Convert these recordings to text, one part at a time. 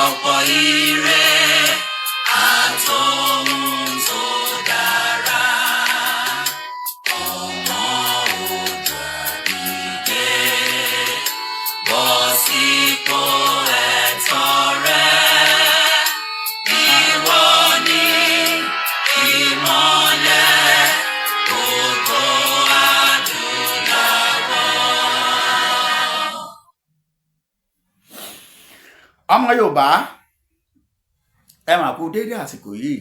Ọ̀pọ̀ ire àtòhun tó dára. Ọmọ Oòduà, dìde, bọ́ sípò ẹ̀tọ́ rẹ. Ìwọ ni ìmọ́lẹ̀ gbogbo adúláwọ̀. Ọmọ Yorùbá, ẹ mà kú déédé àsìkò yìí.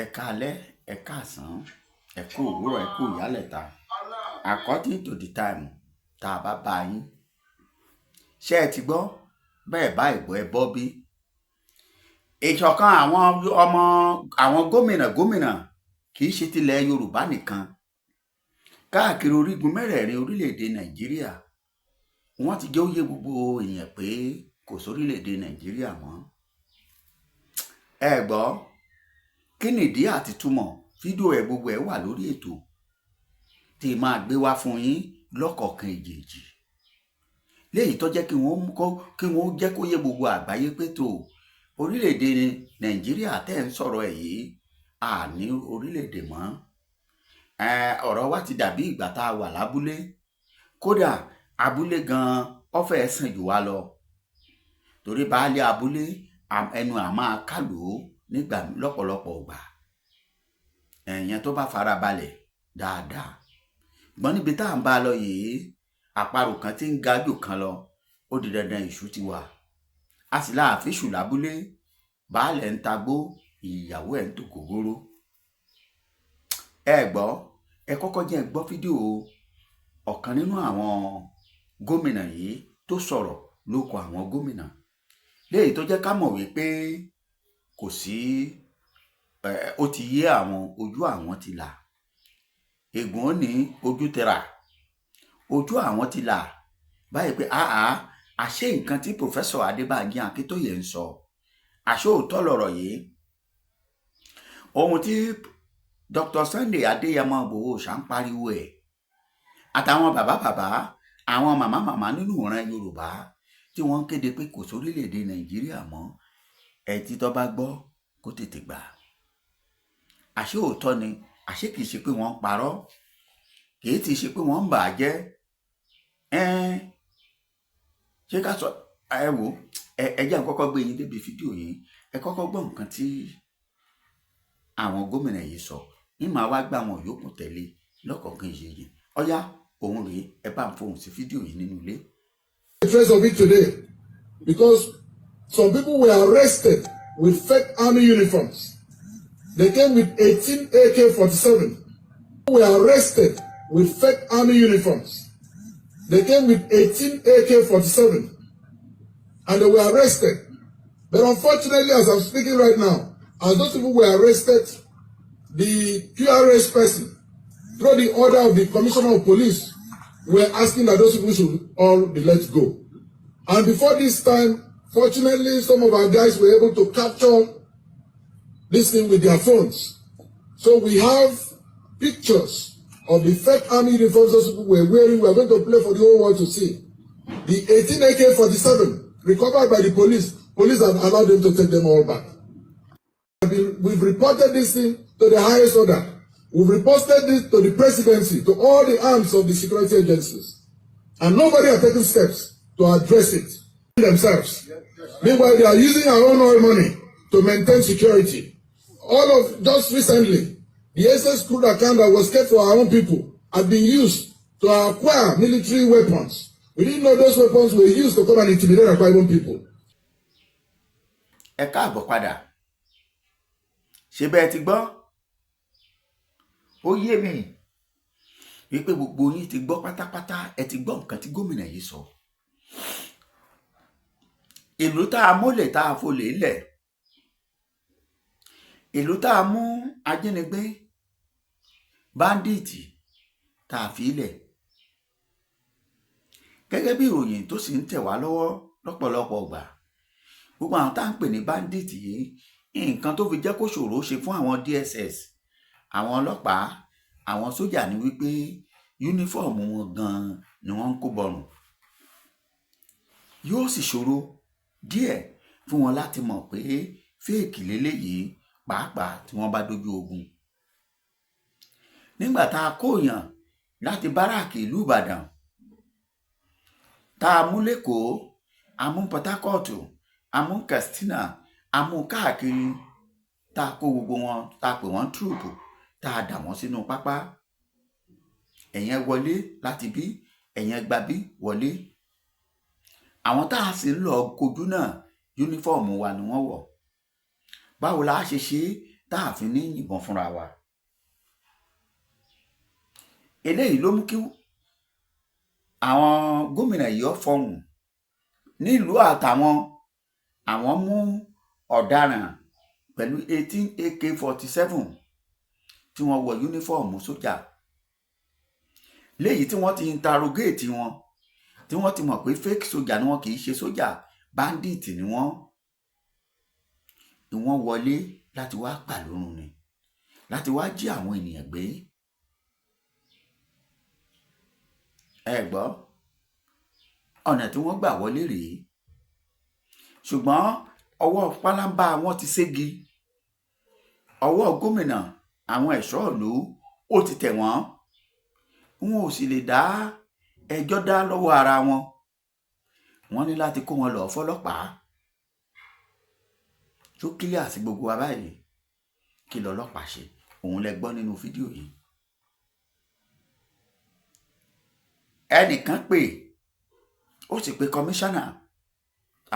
Ẹ káalẹ́, ẹ káàsán, ẹ kú òwúrọ̀, ẹ kú ìyálẹ̀ta, according to the time tá a bá bá yín. Ṣé ẹ ti gbọ́ bẹ́ẹ̀? Bá ìgbọ́, ẹ bọ́ bí ìṣọ̀kan àwọn ọmọ àwọn gómìnà gómìnà, kì í ṣe tilẹ̀ Yorùbá nìkan, káàkiri orígun mẹ́rẹ̀ẹ̀rin orílẹ̀-èdè Nàìjíríà, wọ́n ti jẹ́ ó yé gbogbo èèyàn pé kò sórílẹ̀-èdè Nàìjíríà mọ́. Ẹ gbọ́, kí nìdí àti túmọ̀ fídíò ẹ̀? Gbogbo ẹ̀ wà lórí ètò tí máa gbé wá fún yín lọ́kọ̀ọ̀kan èjèèjì, léyìí tó jẹ́ kí wọ́n jẹ́ kó yé gbogbo àgbáyé pé tó orílẹ̀-èdè Nàìjíríà tẹ́ ń sọ̀rọ̀ ẹ̀ yìí, àní orílẹ̀-èdè mọ́. Ọ̀rọ̀ wa ti dàbí ìgbà tá a wà lábúlé. Kódà abúlé gan-an ó fẹ́ sàn jù wá lọ, torí baálé abúlé, ẹnu à máa kálò nígbà lọ́pọ̀lọpọ̀ ọgbà ẹ̀yẹn tó bá fara balẹ̀ dáadáa. Gbọ́n níbi tá à ń bá a lọ yìí, àparò kan tí ń ga jù kan lọ, ó di dandan, ìṣú ti wà, a sì láàfin ṣù lábúlé. Baálẹ̀ ń tagbó, ìyàwó ẹ̀ ń tò gògóró. Ẹ gbọ́, ẹ kọ́kọ́ jẹ́ gbọ́ fídíò ọ̀kan nínú àwọn gómìnà yìí tó sọ̀rọ̀ lóko àwọn gómìnà, léyìí tó jẹ́ ká mọ̀ wípé kò sí, ó ti yé àwọn, ojú àwọn ti là. Ègún ó ní ojú ti rà, ojú àwọn ti là báyìí pé àá, àṣé nǹkan tí Professor Adébánjí Akíntóyè ń sọ, àṣé òótọ́ lọ̀rọ̀ yìí. Ohun tí Dr. Sunday Adéyẹmọ Ìgbòho ṣà ń pariwo ẹ̀, àtàwọn bàbá bàbá, àwọn màmá màmá nínú ìran Yorùbá tí wọ́n ń kéde pé kò sórílẹ̀-èdè Nàìjíríà mọ́, ẹ tí tó bá gbọ́ kó tètè gbà, àṣé òótọ́ ni, àṣé kìí ṣe pé wọ́n ń parọ́, kìí ti ṣe pé wọ́n ń bà á jẹ́. Ẹn ṣé ká sọ? Ẹ wò, ẹ jẹ́ n kọ́kọ́ gbé yín débi fídíò yìí. Ẹ kọ́kọ́ gbọ́ nǹkan tí àwọn gómìnà yìí sọ ní, màá wá gbà àwọn yòókù tẹ̀lé lọ́kọ̀ọ̀kan ìṣèjì. Ọ̀yá, òun rèé, ẹ bá ń fohùn sí fídíò yìí nínú ilé. Trace of it today because some people were arrested with fake army uniforms. They came with 18 AK-47. Were arrested with fake army uniforms. They came with 18 AK-47 and they were arrested. But unfortunately, as I'm speaking right now, as those people were arrested, the QRS person, through the order of the Commissioner of Police, were asking that those people should all be let go. And before this time, fortunately, some of our guys were able to capture this thing with their phones. So we have pictures of the fake army uniforms those people were wearing. We are going to play for the whole world to see. The 18 AK-47 recovered by the police, police have allowed them to take them all back. We've reported this thing to the highest order. We've reported it to the presidency, to all the arms of the security agencies. And nobody has taken steps to address it themselves. Meanwhile, they are using our own oil money to maintain security. All of just recently, the SS crude account that was kept for our own people had been used to acquire military weapons. We didn't know those weapons were used to come and intimidate Akwa Ibom people. Ẹ káàbọ̀ padà. Ṣé bẹ́ẹ̀ ti gbọ́? Ó yé mi wípé gbogbo yín ti gbọ́ pátápátá. Ẹ ti gbọ́ nǹkan tí gómìnà yìí sọ. Ìlú tá a mólè, tá a folè lẹ̀, ìlú tá a mú ajínigbé, bandit, tá a fi lẹ̀, gẹ́gẹ́ bí ìròyìn tó sì ń tẹ̀ wá lọ́wọ́ lọ́pọ̀lọpọ̀ ọgbà, gbogbo àwọn tá à ń pè ní bandit yìí, nǹkan tó fi jẹ́ kó ṣòro ṣe fún àwọn DSS, àwọn ọlọ́pàá, àwọn sójà ní wípé uniform wọn gan-an ni wọ́n ń kó bọrùn. Yóò sì ṣòro díẹ̀ fún àwọn DSS àti àwọn ọlọ́pàá Fún wọn láti mọ̀ pé fake lèyí, pàápàá tí wọ́n bá dójú ogun. Nígbà tá a kóyàn láti barrack ìlú Ìbàdàn, tá a mú l'Ékòó, a mú Port Harcourt, a mú Katsina, a mú káàkiri, tá a kó gbogbo wọn, tá a pè wọ́n troop, tá a dà wọ́n sínú pápá, ẹ̀yẹn wọlé láti bí, ẹ̀yẹn gba bí wọlé. Àwọn tá a sì ń lọ kojú náà, uniform wa ni wọ́n wọ̀. Báwo la ṣe ṣe tá a fi ní yìnbọn fúnra wa? Eléyìí ló mú kí àwọn gómìnà yìí ó fọhùn nílùú àtàwọn. Àwọn mú ọ̀daràn pẹ̀lú 18 AK-47 tí wọ́n wọ uniform sójà, léyìí tí wọ́n ti interrogate wọn, tí wọ́n ti mọ̀ pé fake sójà ni wọ́n, kì í ṣe sójà, bandit ni wọ́n. Ni wọ́n wọlé láti wá pàlórun ni, láti wá jí àwọn ènìyàn gbé. Ẹ gbọ́ ọ̀nà tí wọ́n gbà wọlé rèé, ṣùgbọ́n ọwọ́ pálábá wọn ti ségi. Ọwọ́ gómìnà, àwọn ẹ̀ṣọ́ ìlú, ó ti tẹ̀ wọ́n. Wọn ò sì lè dá ẹjọ́ dá lọ́wọ́ ara wọn. Wọ́n ní láti kó wọn lọ fọlọ́pàá tó clear sí gbogbo wa báyìí. Kí lọ́lọ́pàá ṣe? Òun lẹ gbọ́ nínú fídíò yìí. Ẹnìkan pè, ó sì pe kọmíṣánná,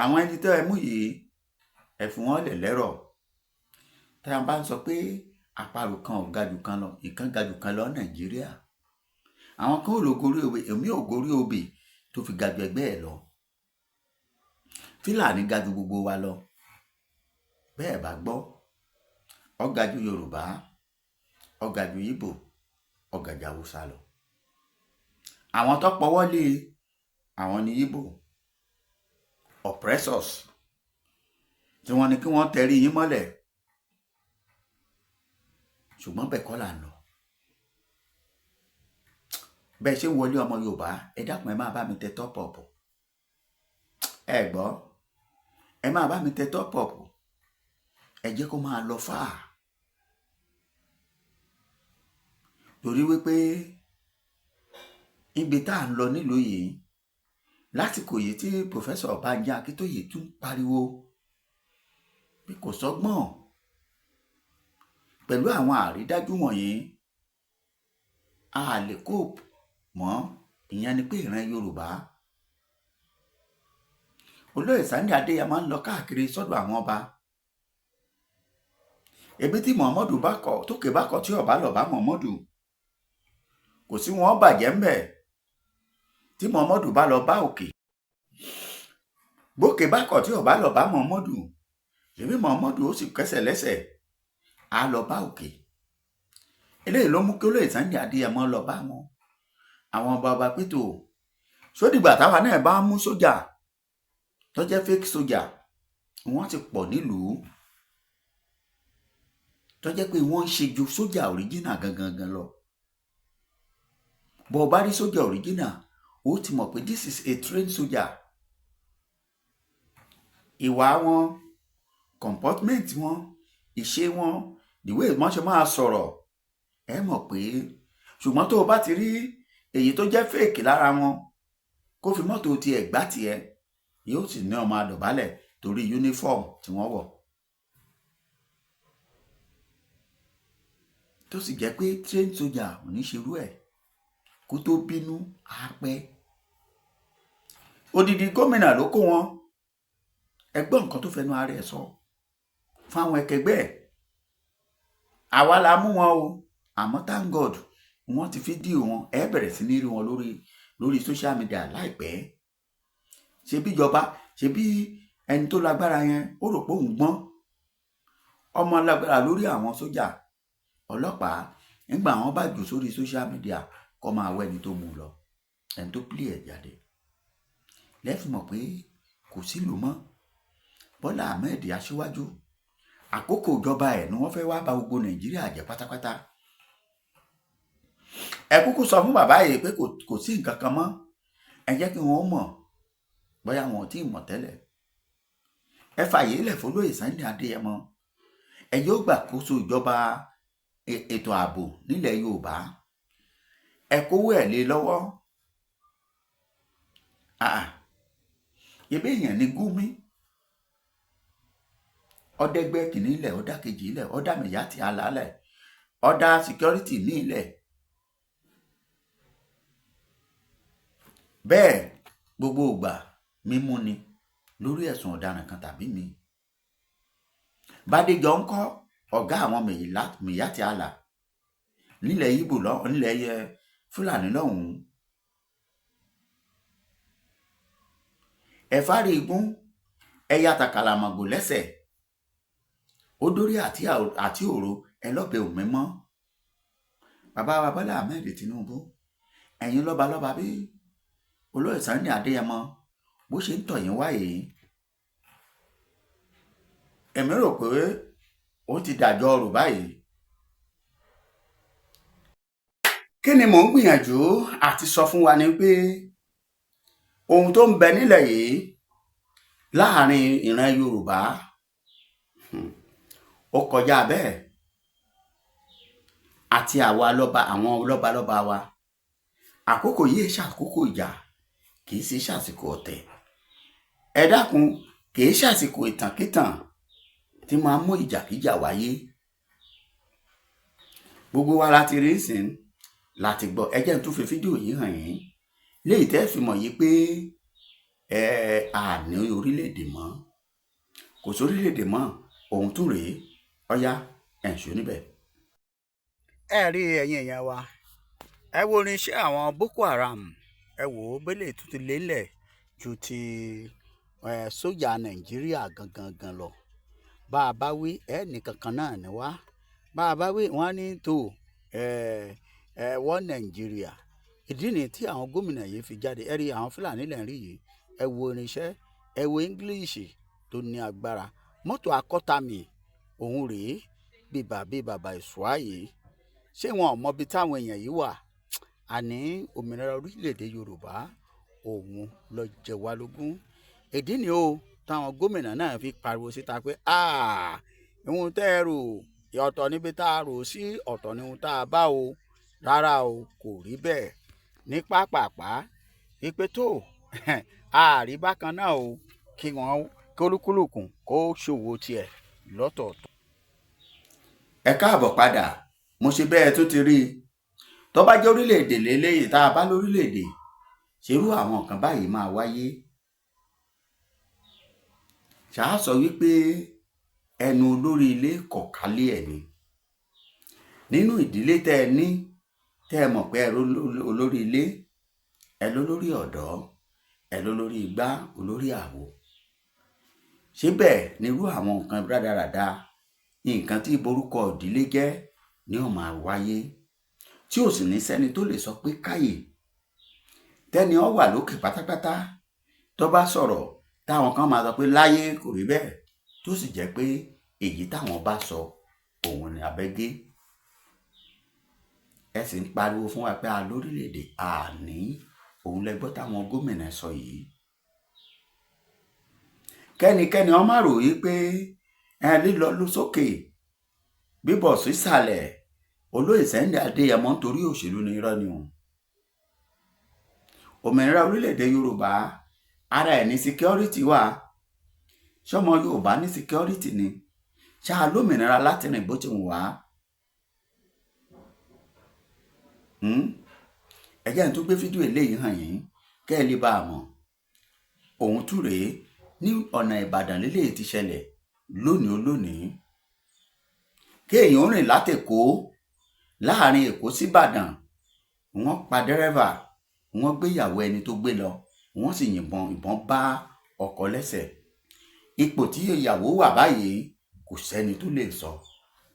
àwọn ẹni tẹ́ ẹ mú yìí, ẹ fi wọ́n lẹ̀ lẹ́rọ̀. Tá a bá ń sọ pé àparò kan ò ga jù kan lọ, ìkan ga jù kan lọ Nàìjíríà, àwọn kan ò lò gorí obì, èmi ò gorí obì tó fi ga ju ẹgbẹ́ ẹ lọ. Fúlàní ga ju gbogbo wa lọ. Bẹ́ẹ̀ bá gbọ́, ó ga ju Yorùbá, ó ga ju Ìgbò, ó ga ju Haúsá lọ. Àwọn tó pọwọ́ lé àwọn ní Ìgbò oppressors tí wọ́n ní kí wọ́n tẹrí yín mọ́lẹ̀, ṣùgbọ́n bẹ́ẹ̀ kọ́ là ń lọ. Bẹ́ẹ̀ ṣe ń wọlé, ọmọ Yorùbá, ẹ dákun, ẹ máa bá mi tẹ top up. Ẹ gbọ́, ẹ máa bá mi tẹ top up, ẹ jẹ́ kó máa lọ fáà, torí wípé ibi tá à ń lọ nílùú yìí lásìkò yìí tí Professor Banji Akíntóyè tún pariwo pé kò sọ́gbọ́n pẹ̀lú àwọn àrídájú wọ̀nyí, a lè cope mọ́. Ìyẹn ni pé ìran Yorùbá, olóyè Sunday Adéyẹmọ ń lọ káàkiri sọ́dọ̀ àwọn ọba. Ebi tí Muhammadu bá kọ tókè bá kọ tí ọba lọ bá Muhammadu, kò sí wọn bàjẹ́ ń bẹ̀. Tí Muhammadu bá lọ bá òkè, bókè bá kọ̀ tí ọba lọ bá Muhammadu, èmi Muhammadu ó sì kẹsẹ̀ lẹ́sẹ̀ á lọ bá òkè. Eléyìí ló mú kí olóyè Sunday Adéyẹmọ lọ bá wọn àwọn ọba ọba pétò sódìgbà táwa náà bá mú sójà tó jẹ́ fake sójà, wọ́n ti pọ̀ nílùú tó jẹ́ pé wọ́n ń ṣe ju sójà original gangan gan lọ. Bó o bá rí sójà original, ó ti mọ̀ pé this is a trained soldier. Ìwà wọn, comportment wọn, ìṣe wọn, the way wọ́n ṣe máa sọ̀rọ̀, ẹ mọ̀ pé. Ṣùgbọ́n tó o bá ti rí èyí tó jẹ́ fake lára wọn, kó fi mọ́tò tiẹ̀ gbá tiẹ̀, yóò sì ní ọmọ àdọ̀bálẹ̀ torí uniform tí wọ́n wọ̀, tó sì jẹ́ pé trained soldier ò ní ṣerú ẹ̀. Kó tó bínú á pẹ́. Odidi gómìnà ló kó wọn. Ẹ gbọ́ nǹkan tó fẹnu ara ẹ̀ sọ fáwọn ẹkẹgbẹ́ ẹ̀. Àwa la mú wọn o, àmọ́ thank God, wọ́n ti fídíò wọn. Ẹ bẹ̀rẹ̀ sí ní rí wọn lórí social media láìpẹ́. Ṣebí ìjọba, ṣebí ẹni tó lágbára yẹn, ó rò pé òun gbọ́n, ọmọ lágbára lórí àwọn sójà, ọlọ́pàá. Nígbà wọn bá jù sórí social media, kó máa wọ ẹni tó mú un lọ, ẹni tó pìlì ẹ̀ jáde, lẹ́fì mọ̀ pé kò sílùú mọ́. Bọ́lá Ahmed aṣíwájú, àkókò ìjọba ẹ̀ ni wọ́n fẹ́ wá ba gbogbo Nàìjíríà jẹ́ pátápátá. Ẹ kúkú sọ fún bàbá yìí pé kò sí nǹkan kan mọ́. Ẹ jẹ́ kí wọ́n mọ̀, bóyá wọn ò tí ì mọ̀ tẹ́lẹ̀. Ẹ fààyè lẹ̀ fún olóyè Sunday Adéyẹmọ, ẹ yóò gbàkóso ìjọba ètò ààbò nílẹ̀ Yorùbá. Ẹ kówó ẹ̀ lé lọ́wọ́. Ah, ebe èèyàn ní Gumi ọdẹgbẹ kìíní ilẹ̀, ọdá kejì ilẹ̀, ọdá Miyetti Allah lẹ̀, ọdá security ní ilẹ̀. Bẹ́ẹ̀ gbogbo ìgbà mímú ni lórí ẹ̀sùn ọ̀daràn kan tàbí mi. Bádéjọ ń kọ́ ọ̀gá àwọn Miyetti Allah nílẹ̀ Ìgbò lọ, nílẹ̀ Fúlàní lọ́hùn-ún. Ẹ̀fárí igun ẹ̀yà tàkàlàmọ̀gbò lẹ́sẹ̀ ó dórí àti òro ẹ lọ́bẹ̀ òmí mọ́. Bàbá wa Bọ́lá Ahmed Tinubu, ẹ̀yin lọ́balọ́ba bí olóyè Sunday Adéyẹmọ bó ṣe ń tọ̀ yín wáyé, èmi rò pé ó ti dàjọ́ ọrù báyìí. Kí ni mò ń gbìyànjú àti sọ fún wa ni pé ohun tó ń bẹ nílẹ̀ yìí láàrin ìran Yorùbá ó kọjá bẹ́ẹ̀, àti àwa lọ́ba, àwọn lọ́balọ́ba wa. Àkókò yìí ṣàkókò ìjà, kì í sì ṣàsìkò ọ̀tẹ̀. Ẹ dákun, kì í ṣàsìkò ìtànkítàn tí máa ń mú ìjàkíjà wáyé. Gbogbo wa láti rí sìn láti gbọ́. Ẹ jẹ́ n tún fi fídíò yìí hàn yín léyìí tẹ́ fi mọ̀ yìí pé ẹ à ní orílẹ̀-èdè mọ́, kò sí orílẹ̀-èdè mọ́. Òun tún rèé, ọ̀yá ẹ̀ ń ṣó níbẹ̀. Ẹ rí ẹ̀yin èèyàn wa, ẹ wo irinṣẹ́ àwọn Boko Haram, ẹ wò ó bẹ́lẹ̀ tún ti lélẹ̀ ju ti sójà Nàìjíríà gangan gan lọ. Bá a bá wí ẹ nìkankan náà ni wá, bá a bá wí wọn á ní tó ẹ ẹ wọ́n Nàìjíríà. Ìdí nìyí tí àwọn gómìnà yìí fi jáde. Ẹ rí àwọn Fúlàní lẹ̀ ń rí yìí, ẹ wo irinṣẹ́, ẹ wo English tó ní agbára. Mọ́tò akọ́tàmì òun rèé, bíbà bí bàbá ìṣúà yìí. Ṣé wọn ò mọbi táwọn èèyàn yìí wà? Àní òmìnira orílẹ̀-èdè Yorùbá òun ló jẹ wá lógún. Ìdí ni o táwọn gómìnà náà fi pariwo síta pé ìhun tẹ́ ẹ rò ọ̀tọ̀ níbi tá a rò sí, ọ̀tọ̀ ní ohun tá a bá o. Rárá o, kò rí bẹ́ẹ̀ ní pápápá ìpè tó ààrí bákan náà o, kí wọ́n kólúkúlùkù kó ṣòwò tiẹ̀ lọ́tọ̀ọ̀tọ̀. Ẹ káàbọ̀ padà. Mo ṣe bẹ́ẹ̀ tó ti rí i tó bá jẹ́ orílẹ̀-èdè lélẹ́yìí tá a bá lórílẹ̀-èdè, ṣerú àwọn nǹkan báyìí máa wáyé? Ṣáà sọ wípé ẹnu olórí ilé kọ̀ọ̀kálé ẹ̀ ni nínú ìdílé tẹ́ ẹ ní, tẹ́ ẹ mọ̀ pé ẹ olórí ilé, ẹ lólórí ọ̀dọ́, ẹ lólórí igbá, olórí àwo. Ṣé bẹ́ẹ̀ nírú àwọn nǹkan rádaràda, nǹkan tí borúkọ ìdílé jẹ́ ni ó máa wáyé, tí ò sì ní sẹ́ni tó lè sọ pé káyè tẹ́ni ọ wà lókè pátápátá tó bá sọ̀rọ̀, táwọn kan máa sọ pé láyé kò rí bẹ́ẹ̀, tó sì jẹ́ pé èyí táwọn bá sọ òun ni abẹ́gé. Ẹ sì ń pariwo fún wa pé a lórílẹ̀‐èdè àní òun lẹ gbọ́ táwọn gómìnà sọ yìí. Kẹ́nikẹ́ni ọ má rò yí pé ẹ lílọ lọ sókè bíbọ̀ sísàlẹ̀ olóyè Sunday Adéyẹmọ nítorí òṣèlú ni. Irọ́ ni o. Òmìnira orílẹ̀-èdè Yorùbá ara ẹ̀ ní security wà. Ṣọmọ Yorùbá ní security ni? Ṣáà lómìnira láti rìn bó ti wù wá? Ẹ jẹ́ n tún gbé fídíò eléyìí hàn yín kẹ́ ẹ lè bá a mọ̀. Òun tún rèé, ní ọ̀nà Ìbàdàn lélẹ́yìí ti ṣẹlẹ̀ lónìí olónìí. Kéèyàn rìn látèkó, láàrin Èkó síbàdàn, wọ́n pa dẹ́rẹ́bà, wọ́n gbéyàwó ẹni tó gbé lọ, wọ́n sì yìnbọn, ìbọn bá ọkọ lẹ́sẹ̀. Ipò tí ìyàwó wà báyìí kò sẹ́ni tó lè sọ,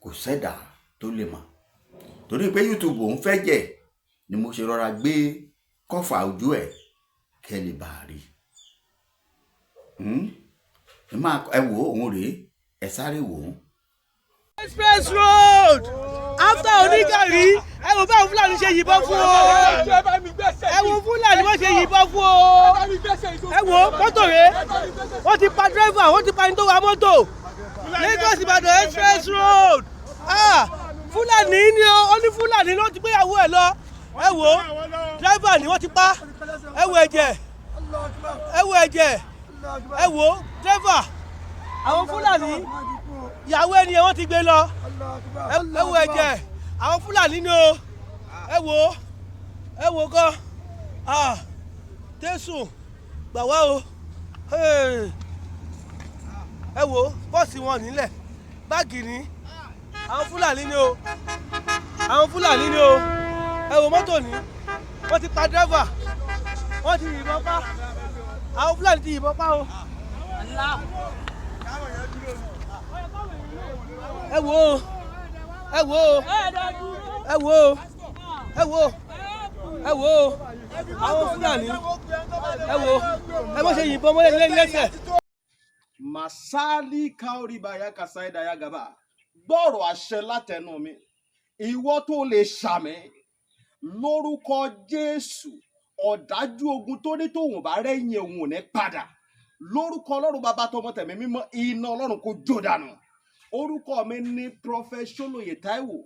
kò sẹ́dàá tó lè mọ̀. Torí pé YouTube òun fẹ́ jẹ́ ni mo ṣe rọra gbé kọ́fà ojú ẹ̀ kẹ́ lè bá a rí. Ẹ wò ó, òun rèé, ẹ sáré wò ó. Express road after Onígàrí, ẹ wo báwọn Fúlàní ṣe yìnbọn fún o. Ẹ wo Fúlàní bó ṣe yìnbọn fún o. Ẹ wo mọ́tò rẹ̀, wọ́n ti pa dírẹ́fà. Driver, wọ́n ti pa ẹni tó wa mọ́tò. Lagos Ìbàdàn Express Road. Ah, Fúlàní ni ó, ó ní Fúlàní ló ti gbéyàwó ẹ̀ lọ. Ẹ wo, driver ni wọ́n ti pa. Ẹ wo ẹ̀jẹ̀, ẹ wo ẹ̀jẹ̀, ẹ wo driver. Àwọn Fúlàní, ìyàwó ẹni yẹn wọ́n ti gbé lọ. Ẹ wo ẹ̀jẹ̀, àwọn Fúlàní ni o. Ẹ wo, ẹ wo gan. Ah, Jésù gbà wá o. Hey. Ẹ wo purse wọn nílẹ̀, báàgì ní. Àwọn Fúlàní ni o, àwọn Fúlàní ni o. Ẹ wo mọ́tò ní, wọ́n ti pa driver, wọ́n ti yìnbọn pa. Àwọn Fúlàní ti yìnbọn pa o. Ẹ wo o, ẹ wo o, ẹ wo o, ẹ wo, ẹ wo o, àwọn Fúlàní. Ẹ wo, ẹ bó ṣe yìnbọn mọ́lẹ̀ lẹ́sẹ̀. Masali kaoribaya kasaidaya gaba. Gbọ́rọ̀ àṣẹ látẹnu mi, ìwọ tó lè ṣàmì lórúkọ Jésù, ọ̀dájú ogun tó ní tóun bá rẹ́yìn òun ò ní padà, lórúkọ Ọlọ́run Bàbá, tọmọ, tẹ̀mí mímọ́, iná Ọlọ́run kò jó dànù. Orúkọ mi ní Prophet Ṣólóyè Táíwò,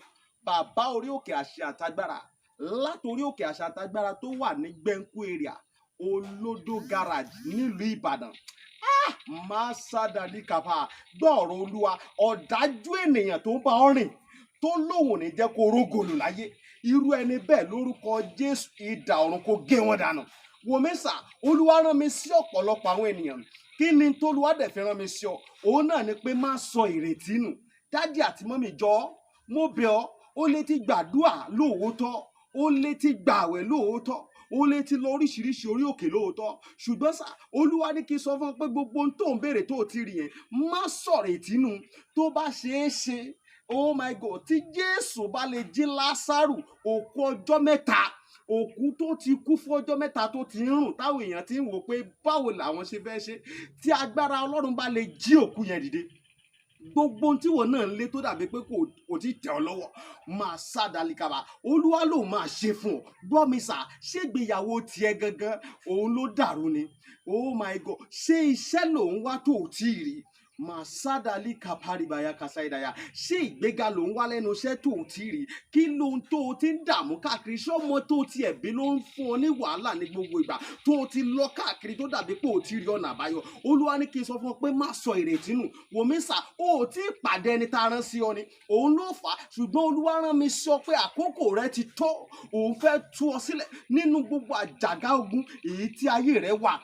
bàbá orí òkè àṣẹ àtagbára, látòrí òkè àṣẹ àtagbára tó wà ní Gbẹ̀ǹkú area, Olódó Garage, nílùú Ìbàdàn. Máa sádàlí kàfà. Gbọ́ọ̀rọ̀ Olúwa, ọ̀dájú ènìyàn tó ń bá ọ rìn, tó lóun ò ní jẹ́ kó rógòlù láyé, irú ẹni bẹ́ẹ̀, lórúkọ Jésù, idà ọ̀run kó gé wọn dànù. Wòmísà, Olúwa rán mi sí ọ̀pọ̀lọpọ̀ àwọn ènìyàn. Kí ni tólúwa dẹ̀ fi rán mi sí ọ? Òun náà ni pé má sọ ìrètí nù. Daddy àti mummy, jọ̀ọ́, mo bẹ̀ ọ́. Ó lè ti gbàdúà lóòótọ́, ó lè ti gbààwẹ̀ lóòótọ́, ó lè ti lọ oríṣiríṣi orí òkè lóòótọ́, ṣùgbọ́n sà, Olúwa ní kí n sọ fún ọ pé gbogbo ohun tó ń béèrè tó ti rí yẹn, má sọ̀rọ̀ ìtínú. Tó bá ṣeé ṣe, oh my God, tí Jésù bá lè jí Lásárù, òkú ọjọ́ 3, òkú tó ti kú fún ọjọ́ 3, tó ti ń rùn, táwọn èèyàn ti ń wò pé báwo làwọn ṣe fẹ́ ṣe, tí agbára Ọlọ́run bá lè jí òkú yẹn dìde, gbogbo ohun tí wọn náà ń lé tó dàbí pé kò tí tẹ̀ ọ́ lọ́wọ́, máa sá dalikaba, Olúwa ló máa ṣe fún ọ. Gbọ́ mi sà, ṣégbéyàwó tiẹ̀ gangan òun ló dàrú ni? Oh my God, ṣé iṣẹ́ lòun wá tó ò tí ì rí? Máa sádàlí kaparibaya kasaidaya. Ṣé ìgbéga lòun wá lẹ́nu iṣẹ́ tó ò tí ì rí? Kí lóhun tó o ti ń dààmú káàkiri? Ṣé ọmọ tó o tiẹ̀ bí ló ń fún ọ ní wàhálà ní gbogbo ìgbà, tó o ti lọ káàkiri, tó dàbí pé o ti rí ọ̀nà àbáyọ? Olúwa ní kí n sọ fún ọ pé má sọ ìrètí nù. Wòmísà, o ò tí ì pàdé ẹni tá a rán sí ọ ni, òun ló fà á. Ṣùgbọ́n Olúwa rán mi sọ pé àkókò rẹ ti tó. Òun fẹ́ tú ọ sílẹ̀ nínú gbogbo àjàgà ogun èyí tí ayé rẹ wà.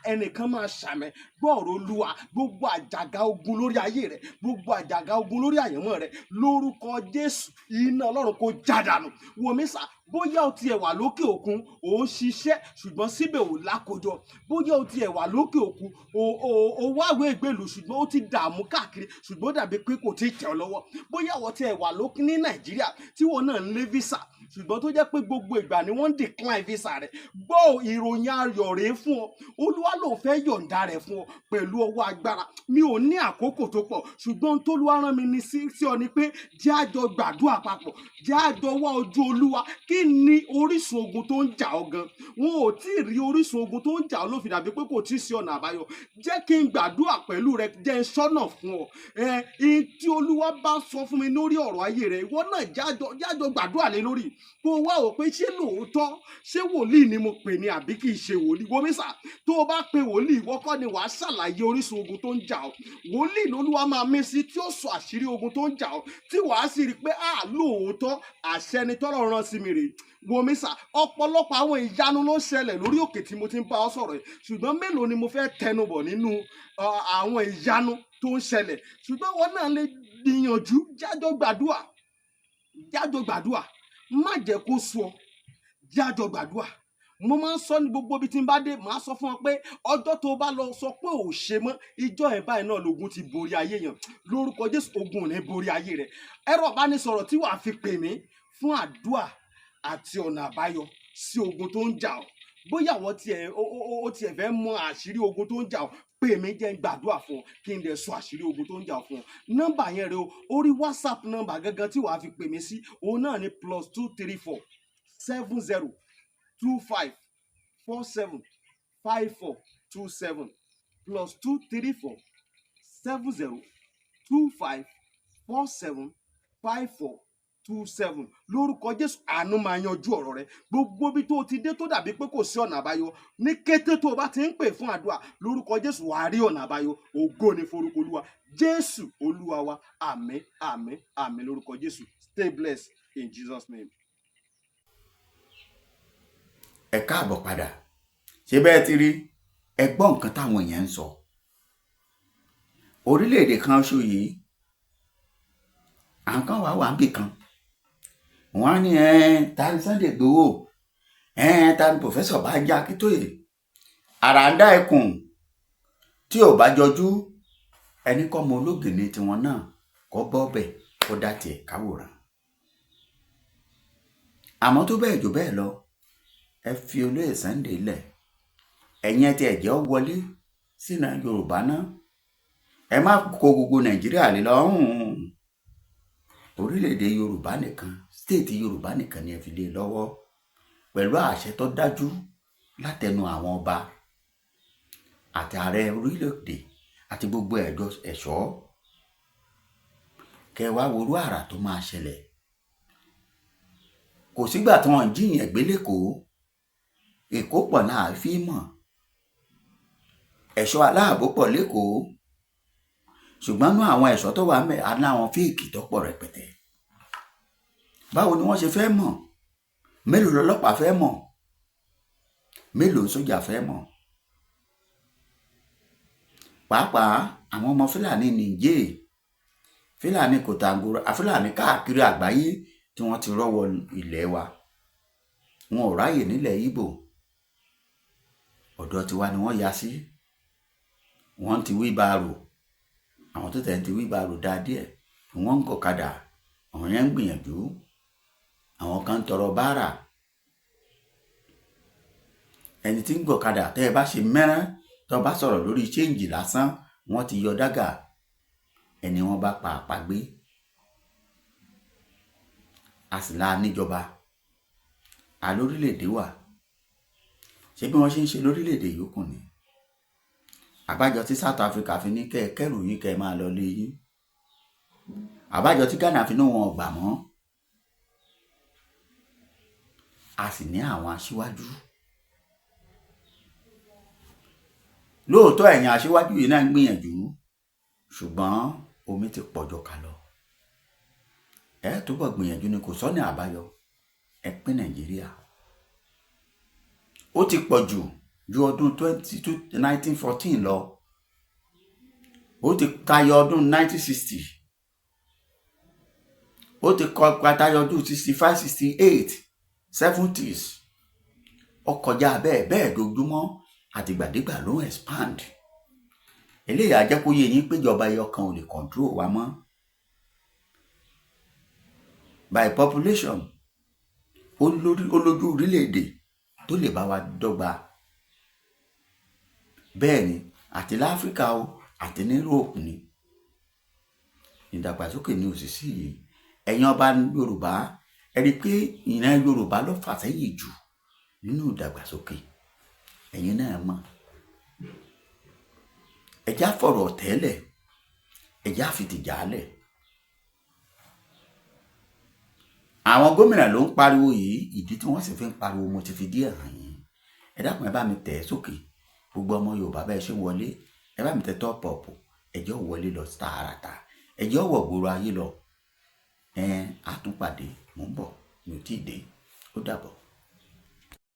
Ẹnìkan máa ṣàmẹ. Gbọ́ọ̀rọ̀ Olúwa, gbogbo àjàgà ogun lórí ayé rẹ, gbogbo àjàgà ogun lórí àyànmọ́ rẹ, lórúkọ Jésù, iná Ọlọ́run kò já dànù. Wòmísà, bóyá o tiẹ̀ wà lókè òkun, ò ń ṣiṣẹ́, ṣùgbọ́n síbẹ̀ ò lákòjọ. Bóyá o tiẹ̀ wà lókè òkun, o wáwé ìgbèlú, ṣùgbọ́n ó ti dààmú káàkiri, ṣùgbọ́n ó dàbí pé kò tí ì tẹ̀ ọ́ lọ́wọ́. Bóyá o tiẹ̀ wà lókè ní Nàìjíríà, tí wọn náà ń lé visa, ṣùgbọ́n tó jẹ́ pé gbogbo ìgbà ni wọ́n ń decline visa rẹ̀, gbọ́ ìròyìn ayọ̀ rèé fún ọ. Olúwa ló fẹ́ yọ̀ǹda rẹ̀ fún ọ pẹ̀lú ọwọ́ agbára. Mi ò ní àkókò tó pọ̀, ṣùgbọ́n tólúwa rán mi ní sí ọ ni pé jẹ́ àjọ gbàdúrà papọ̀, jẹ́ àjọ wá ojú Olúwa. Kí ni orísun ogun tó ń jà ọ́ gan? Wọn ò tí ì rí orísun ogun tó ń jà ọ́ ló fi dàbí pé kò tí ì sí ọ̀nà àbáyọ. Jẹ́ kí n gbàdúrà pẹ̀lú rẹ, jẹ́ n sọ́nà fún ọ. Ẹ ihun tí Olúwa bá sọ fún mi lórí ọ̀rọ̀ ayé rẹ, ìwọ náà jájọ gbàdúrà lé lórí, kó o wá wò pé ṣé lóòótọ́, ṣé wòlíì ni mo pè ní àbí kì í ṣe wòlíì. Wòmísà, tó o bá pe wòlíì, ìwọ kọ́ ni wàá ṣàlàyé orísun ogun tó ń jà ọ́. Wòlíì lolúwa máa mí sí, tí ó sọ àṣírí ogun tó ń jà ọ́, tí wàá sì rí i pé à lóòótọ́, àṣẹ ni tọ́lọ́run rán sí mi rèé. Wòmísà, ọ̀pọ̀lọpọ̀ àwọn ìyanu ló ń ṣẹlẹ̀ lórí òkè tí mo ti ń bá ọ sọ̀rọ̀ yìí, ṣùgbọ́n mélòó ni mo fẹ́ tẹnubọ̀ nínú àwọn ìyanu tó ń ṣẹlẹ̀? Ṣùgbọ́n wọn náà lè gbìyànjú, jájọ gbàdúà, jájọ gbàdúà. Má jẹ́ kó sú ọ, jájọ gbàdúà. Mo máa ń sọ ní gbogbo ibi tí n bá dé, màá sọ fún ọ pé ọjọ́ tó o bá lọ sọ pé ò ṣe mọ́, ìjọ ẹ̀ báyìí náà lógun ti borí ayé yẹn. Lórúkọ Jésù, ogun ò ní borí ayé rẹ. Ẹ̀rọ ìbánisọ̀rọ̀ tí wàá fi pè mí fún àdúà àti ọ̀nà àbáyọ sí ogun tó ń jà ọ́, bóyá àwọn tiẹ̀ ó tiẹ̀ fẹ́ mọ àṣírí ogun tó ń jà ọ́, pè mí, jẹ́ n gbàdúrà fún ọ, kí n dẹ̀ sọ àṣírí ogun tó ń jà ọ́ fún ọ. Nọ́mbà yẹn rẹ o, orí WhatsApp nọ́mbà gangan tí wàá fi pè mí sí, òun náà ni +234 70 25 47 54 27, +234. 7025475427. Lórúkọ Jésù, àánú máa yanjú ọ̀rọ̀ rẹ. Gbogbo ibi tó o ti dé tó dàbí pé kò sí ọ̀nà àbáyọ, ní kété tó o bá ti ń pè fún àdúrà, lórúkọ Jésù, wàá rí ọ̀nà àbáyọ. Ògo ni forúkọ Olúwa. Jésù Olúwa wa. Àmín, àmín, àmín lórúkọ Jésù. Stay blessed in Jesus' name. Ẹ káàbọ̀ padà. Ṣé bẹ́ẹ̀ ti rí? Ẹ gbọ́ nǹkan táwọn èèyàn ń sọ. Orílẹ̀-èdè kan ṣo yìí, àwọn kan wà wà níbì kan, wọ́n á ní ẹ ta ni Sunday Igboho, ẹ ta ni Professor Banji Akíntóyè. Àrà ń dá ẹkùn tí ò bá jọjú, ẹni kọ́ mọ ológìnní tiwọn náà kọ́ bọ́ bẹ̀ kó dá tiẹ̀ káwòrán. Àmọ́ tó bẹ́ẹ̀ jù bẹ́ẹ̀ lọ, ẹ fi olóyè Sunday lẹ̀. Ẹ̀yin ẹ ti ẹ̀jẹ̀ ó wọlé sínú Yorùbá náà. Ẹ má kó gbogbo Nàìjíríà lé lọ́rùn. Orílẹ̀-èdè Yorùbá nìkan, state Yorùbá nìkan ni ẹ fi lé lọ́wọ́ pẹ̀lú àṣẹ tó dájú látẹnu àwọn ọba àti ààrẹ orílẹ̀-èdè àti gbogbo ẹ̀jọ́ ẹ̀ṣọ́. Kẹ wá worú àrà tó máa ṣẹlẹ̀. Kò sígbà tí wọ́n ń jíyàn gbé lẹ́kọ̀ọ́. Èkó pọ̀ náà fi mọ̀, ẹ̀ṣọ́ aláàbò pọ̀ lẹ́kọ̀ọ́, ṣùgbọ́n nú àwọn ẹ̀ṣọ́ tó wà mẹ́ aláwọn fake tó pọ̀ rẹpẹtẹ. Báwo ni wọ́n ṣe fẹ́ mọ̀? Mélòó lọ́lọ́pàá fẹ́ mọ̀? Mélòó sójà fẹ́ mọ̀? Pàápàá àwọn ọmọ Fúlàní Nìjẹ́ẹ̀, Fúlàní Kòtàngóró, Fúlàní káàkiri àgbáyé tí wọ́n ti rọ́wọ́ ilẹ̀ wa, wọn ò ráyè nílẹ̀ Ìgbò. Ọ̀dọ̀ tiwa ni wọ́n ya sí. Wọ́n ti wheelbarrow, àwọn tó tẹ̀ ń ti wheelbarrow dáa díẹ̀, wọ́n ń gọ̀kadà, àwọn yẹn ń gbìyànjú, àwọn kan ń tọrọ báárà. Ẹni tí ń gọ̀kadà, tẹ́ ẹ bá ṣe mẹ́rán, tó bá sọ̀rọ̀ lórí change lásán, wọ́n ti yọ dágà. Ẹni wọ́n bá pa àpagbé, a sì la níjọba a lórílẹ̀‐èdè wa. Ṣé bí wọ́n ṣe ń ṣe lórílẹ̀‐èdè yòókù ni? Àbájọ tí South Africa fi ní kẹ́ ẹ kẹ́rù yín, kẹ́ ẹ máa lọ lé yín. Àbájọ tí Ghana fi ní wọn ò gbà mọ́. A sì ní àwọn aṣíwájú. Lóòótọ́, ẹ̀yin aṣíwájú yìí náà ń gbìyànjú, ṣùgbọ́n omi ti pọ̀jọ kà lọ. Ẹ túbọ̀ gbìyànjú ni, kò sọ́nà àbáyọ. Ẹ pín Nàìjíríà. Ó ti pọ̀ jù ju ọdún 1914 lọ. Ó ti tayọ ọdún 1960. Ó ti kọ tayọ ọdún 65, 68, 70s. Ó kọjá bẹ́ẹ̀ bẹ́ẹ̀ dojúmọ́, àtìgbàdégbà ló ń expand. Eléyìí á jẹ́ kó yé yín pé ìjọba ẹyọ kan ò lè control wa mọ́. By population, ó lójú orílẹ̀-èdè tó lè bá wa dọ́gba. Bẹ́ẹ̀ ni, àti láfíríkà o, àti ní Europe ni. Ìdàgbàsókè ní òṣìṣì yìí. Ẹ̀yin ọba Yorùbá, ẹ rí i pé ìran Yorùbá ló fà sẹ́yìn jù nínú ìdàgbàsókè. Ẹ̀yin náà mọ̀. Ẹ já fọ̀rọ̀ tẹ́lẹ̀, ẹ já fi tìjà lẹ̀. Àwọn gómìnà ló ń pariwo yìí. Ìdí tí wọ́n sì fi ń pariwo, mo ti fi díẹ̀ hàn yín. Ẹ dákun, ẹ bá mi tẹ̀ ẹ́ sókè. Gbogbo ọmọ Yorùbá, bẹ́ẹ̀ ṣe ń wọlé, ẹ bá mi tẹ top up. Ẹ jẹ́ ó wọlé lọ tààràtà, ẹ jẹ́ ó wọ̀ gbòòrò ayé lọ. Ẹ àtúnpàdé, mò ń bọ̀, mi ò tí ì dé. Ó dàbọ̀.